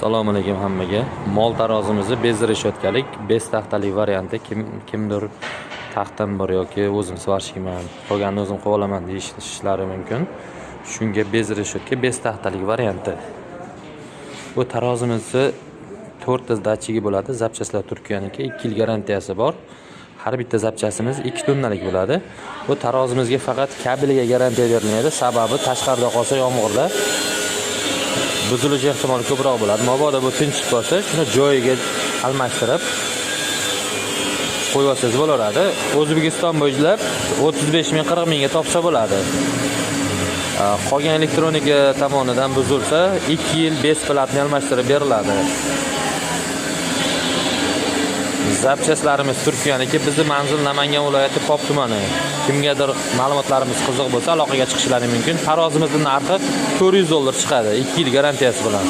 Assalomu alaykum hammaga. Mol tarozimizni без решётка lik, 5 taxtalik varianti. Kimdir taxtam bor yoki o'zim сварщик man, qolganini o'zim qilib olaman deyishlari mumkin. Shunga без решётка, 5 taxtalik varianti. Bu tarozimizni 4 ta datchigi bo'ladi. Запчасть lar Turkiyaniki, 2 yil garantiyasi bor. Har bitta запчасть imiz 2 tonnalik bo'ladi. Bu tarozimizga faqat kabeliga garantiya berilmaydi. Sababi tashqarida qolsa, yomg'irda buzilish ehtimoli ko'proq bo'ladi. Mabodo bu tinchib qolsa, shuni joyiga almashtirib qo'yib olsangiz bo'laveradi. O'zbekiston bo'ylab 35 ming, 40 mingga topsa bo'ladi. Qolgan elektronika tomonidan buzilsa, 2 yil бесплатный almashtirib beriladi. Запчасть larimiz Turkiyaniki. Bizni manzil Namangan viloyati, Pop tumani. Kimgadir ma'lumotlarimiz qiziq bo'lsa, aloqaga chiqishlari mumkin. Tarozimizni narxi 400 dollar chiqadi, 2 yil garantiyasi bilan.